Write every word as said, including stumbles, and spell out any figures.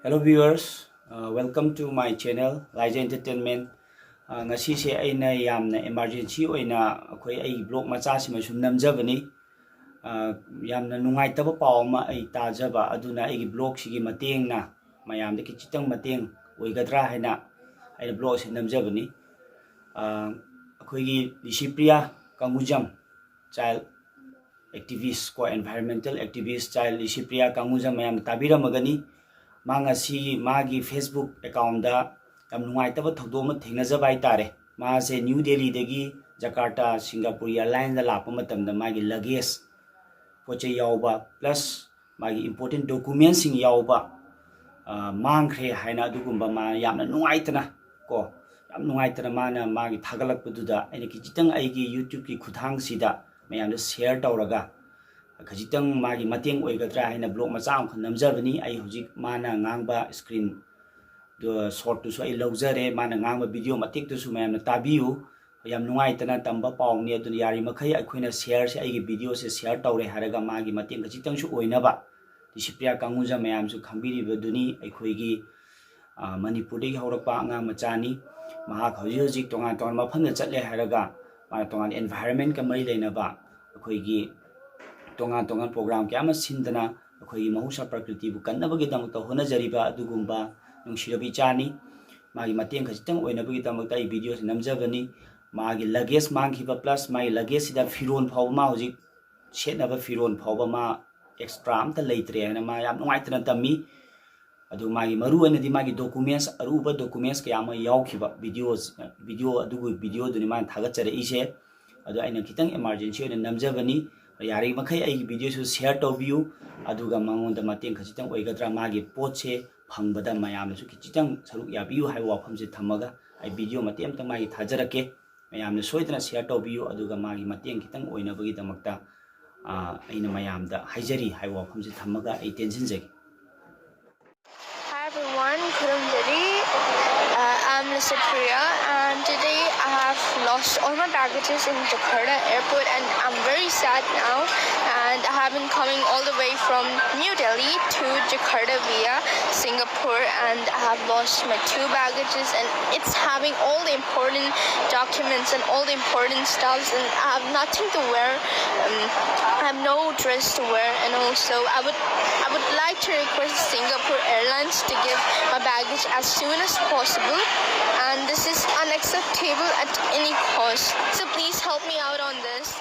Hello viewers, uh, welcome to my channel Laija Entertainment. Uh, ꯉꯁꯤꯁꯦ ꯑꯩꯅ ꯌꯥꯝꯅ emergency ꯑꯣꯏꯅ ꯑꯩꯈꯣꯏ ꯑꯩꯒꯤ vlog ꯃꯆꯥꯁꯤꯃ ꯁꯨꯝ ꯅꯝꯖꯕꯅꯤ꯫ Uh, ꯌꯥꯝꯅ ꯅꯨꯡꯉꯥꯏꯇꯕ ꯄꯥꯎ ꯑꯃ ꯑꯩ ꯇꯥꯖꯕ ꯑꯗꯨꯅ ꯑꯩꯒꯤ vlogꯁꯤꯒꯤ ꯃꯇꯦꯡꯅ ꯃꯌꯥꯝꯗ ꯈꯤꯖꯤꯛꯇꯪ ꯃꯇꯦꯡ ꯑꯣꯏꯒꯗ꯭ꯔꯥ ꯍꯥꯏꯅ ꯑꯩꯅ vlog ꯑꯁꯤ ꯅꯝꯖꯕꯅꯤ꯫ Uh, ꯑꯩꯈꯣꯏꯒꯤ ꯂꯤꯁꯤꯄ꯭ꯔꯤꯌꯥ ꯀꯪꯒꯨꯖꯝ, child activist ꯀꯣ, environmental activist child ꯂꯤꯁꯤꯄ꯭ꯔꯤꯌꯥ ꯀꯪꯒꯨꯖꯝ ꯃꯌꯥꯝꯅ ꯇꯥꯕꯤꯔꯝꯃꯒꯅꯤ꯫ ꯃꯥ ꯉꯁꯤ ꯃꯥꯒꯤ Facebook accountꯗ ꯌꯥꯝ ꯅꯨꯡꯉꯥꯏꯇꯕ ꯊꯧꯗꯣꯛ ꯑꯃ ꯊꯦꯡꯅꯖꯕ ꯍꯥꯏꯇꯥꯔꯦ꯫ ꯃꯥꯁꯦ ꯅ꯭ꯌꯨ ꯗꯦꯜꯂꯤꯗꯒꯤ ꯖꯀꯥꯔꯇꯥ ꯁꯤꯡꯒꯥꯄꯨꯔ airlineꯗ ꯂꯥꯛꯄ ꯃꯇꯝꯗ ꯃꯥꯒꯤ luggage, ꯄꯣꯠ ꯆꯩ ꯌꯥꯎꯕ plus ꯃꯥꯒꯤ important documentꯁꯤꯡ ꯌꯥꯎꯕ, ꯑ, ꯃꯥꯡꯈ꯭ꯔꯦ ꯍꯥꯏꯅ ꯑꯗꯨꯒꯨꯝꯕ ꯃꯥ ꯌꯥꯝꯅ ꯅꯨꯡꯉꯥꯏꯇꯅ ꯀꯣ, ꯌꯥꯝ ꯅꯨꯡꯉꯥꯏꯇꯅ ꯃꯥꯅ ꯃꯥꯒꯤ ꯊꯥꯒꯠꯂꯛꯄꯗꯨꯗ ꯑꯩꯅ ꯈꯤꯖꯤꯛꯇꯪ ꯑꯩꯒꯤ YouTubeꯀꯤ ꯈꯨꯠꯊꯥꯡꯁꯤꯗ ꯃꯌꯥꯝꯗ share ꯇꯧꯔꯒ ꯈꯖꯤꯛꯇꯪ ꯃꯥꯒꯤ ꯃꯇꯦꯡ ꯑꯣꯏꯒꯗ꯭ꯔꯥ ꯍꯥꯏꯅ vlog ꯃꯆꯥ ꯑꯃꯈꯛ ꯅꯝꯖꯕꯅꯤ꯫ ꯑꯩ ꯍꯧꯖꯤꯛ ꯃꯥꯅ ꯉꯥꯡꯕ screen shotꯇꯨꯁꯨ ꯑꯩ ꯂꯧꯖꯔꯦ, ꯃꯥꯅ ꯉꯥꯡꯕ video ꯃꯇꯦꯛꯇꯨꯁꯨ ꯃꯌꯥꯝꯅ ꯇꯥꯕꯤꯌꯨ꯫ ꯌꯥꯝ ꯅꯨꯡꯉꯥꯏꯇꯅ ꯇꯝꯕ ꯄꯥꯎꯅꯤ, ꯑꯗꯨꯅ ꯌꯥꯔꯤꯃꯈꯩ ꯑꯩꯈꯣꯏꯅ shareꯁꯦ, ꯑꯩꯒꯤ videoꯁꯦ share ꯇꯧꯔꯦ ꯍꯥꯏꯔꯒ ꯃꯥꯒꯤ ꯃꯇꯦꯡ ꯈꯖꯤꯛꯇꯪꯁꯨ ꯑꯣꯏꯅꯕ꯫ ꯂꯤꯁꯤꯄ꯭ꯔꯤꯌꯥ ꯀꯪꯒꯨꯖꯝ ꯃꯌꯥꯝꯁꯨ ꯈꯪꯕꯤꯔꯤꯕꯗꯨꯅꯤ, ꯑꯩꯈꯣꯏꯒꯤ, ꯑ, ꯃꯅꯤꯄꯨꯔꯗꯒꯤ ꯍꯧꯔꯛꯄ ꯑꯉꯥꯡ ꯃꯆꯥꯅꯤ꯫ ꯃꯍꯥꯛ ꯍꯧꯖꯤꯛ ꯍꯧꯖꯤꯛ ꯇꯣꯉꯥꯟ ꯇꯣꯉꯥꯟꯕ ꯃꯐꯝꯗ ꯆꯠꯂꯦ ꯍꯥꯏꯔꯒ ꯃꯥꯅ ꯇꯣꯉꯥꯟ environmentꯀ ꯃꯔꯤ ꯂꯩꯅꯕ ꯑꯩꯈꯣꯏꯒꯤ ꯇꯣꯉꯥꯟ ꯇꯣꯉꯥꯟ program ꯀꯌꯥ ꯑꯃ ꯁꯤꯟꯗꯅ ꯑꯩꯈꯣꯏꯒꯤ ꯃꯍꯧꯁꯥ ꯄ꯭ꯔꯀ꯭ꯔꯤꯇꯤꯕꯨ ꯀꯟꯅꯕꯒꯤꯗꯃꯛꯇ ꯍꯣꯠꯅꯖꯔꯤꯕ ꯑꯗꯨꯒꯨꯝꯕ ꯅꯨꯡꯁꯤꯔꯕ ꯏꯆꯥꯅꯤ꯫ ꯃꯥꯒꯤ ꯃꯇꯦꯡ ꯈꯖꯤꯛꯇꯪ ꯑꯣꯏꯅꯕꯒꯤꯗꯃꯛꯇ ꯑꯩ videoꯁꯤ ꯅꯝꯖꯕꯅꯤ꯫ ꯃꯥꯒꯤ luggage ꯃꯥꯡꯈꯤꯕ plus ꯃꯥꯒꯤ luggage ꯁꯤꯗ ꯐꯤꯔꯣꯟ ꯐꯥꯎꯕ, ꯃꯥ ꯍꯧꯖꯤꯛ ꯁꯦꯠꯅꯕ ꯐꯤꯔꯣꯟ ꯐꯥꯎꯕ ꯃꯥ extra ꯑꯝꯇ ꯂꯩꯇ꯭ꯔꯦ ꯍꯥꯏꯅ ꯃꯥ ꯌꯥꯝ ꯅꯨꯡꯉꯥꯏꯇꯅ ꯇꯝꯃꯤ꯫ ꯑꯗꯨ ꯃꯥꯒꯤ ꯃꯔꯨ ꯑꯣꯏꯅꯗꯤ ꯃꯥꯒꯤ documents, ꯑꯔꯨꯕ documents ꯀꯌꯥ ꯑꯃ ꯌꯥꯎꯈꯤꯕ videos, video, ꯑꯗꯨꯒꯤ videoꯗꯨꯅꯤ ꯃꯥꯅ ꯊꯥꯒꯠꯆꯔꯛꯏꯁꯦ꯫ ꯑꯗꯣ ꯑꯩꯅ ꯈꯤꯇꯪ emergency ꯑꯣꯏꯅ ꯅꯝꯖꯕꯅꯤ꯫ ꯌꯥꯔꯤꯕꯃꯈꯩ ꯑꯩꯒꯤ videoꯁꯨ share ꯇꯧꯕꯤꯌꯨ, ꯑꯗꯨꯒ ꯃꯉꯣꯟꯗ ꯃꯇꯦꯡ ꯈꯖꯤꯛꯇꯪ ꯑꯣꯏꯒꯗ꯭ꯔꯥ, ꯃꯥꯒꯤ ꯄꯣꯠꯁꯦ ꯐꯪꯕꯗ ꯃꯌꯥꯝꯅꯁꯨ ꯈꯤꯖꯤꯛꯇꯪ ꯁꯔꯨꯛ ꯌꯥꯕꯤꯌꯨ ꯍꯥꯏꯕ ꯋꯥꯐꯝꯁꯦ ꯊꯝꯃꯒ ꯑꯩ video ꯃꯇꯦꯛ ꯑꯃꯇꯪ ꯃꯥꯒꯤ ꯊꯥꯖꯔꯛꯀꯦ꯫ ꯃꯌꯥꯝꯅ ꯁꯣꯏꯗꯅ share ꯇꯧꯕꯤꯌꯨ, ꯑꯗꯨꯒ ꯃꯥꯒꯤ ꯃꯇꯦꯡ ꯈꯤꯇꯪ ꯑꯣꯏꯅꯕꯒꯤꯗꯃꯛꯇ, ꯑ, ꯑꯩꯅ ꯃꯌꯥꯝꯗ ꯍꯥꯏꯖꯔꯤ ꯍꯥꯏꯕ ꯋꯥꯐꯝꯁꯦ ꯊꯝꯃꯒ ꯑꯩ ꯇꯦꯟꯁꯤꯟꯖꯒꯦ꯫ Hi everyone, ꯈꯨꯔꯨꯝꯖꯔꯤ꯫ Uh, I'm Lisa Priya and today I have lost all my baggages in Jakarta airport, and I'm very sad now. And I have been coming all the way from New Delhi to Jakarta via Singapore, and I have lost my two baggages, and it's having all the important documents and all the important stuffs, and I have nothing to wear. Um, I have no dress to wear, and also I would I would like to request Singapore Airlines to give my baggage as soon as possible, and this is unacceptable at any cost. So please help me out on this.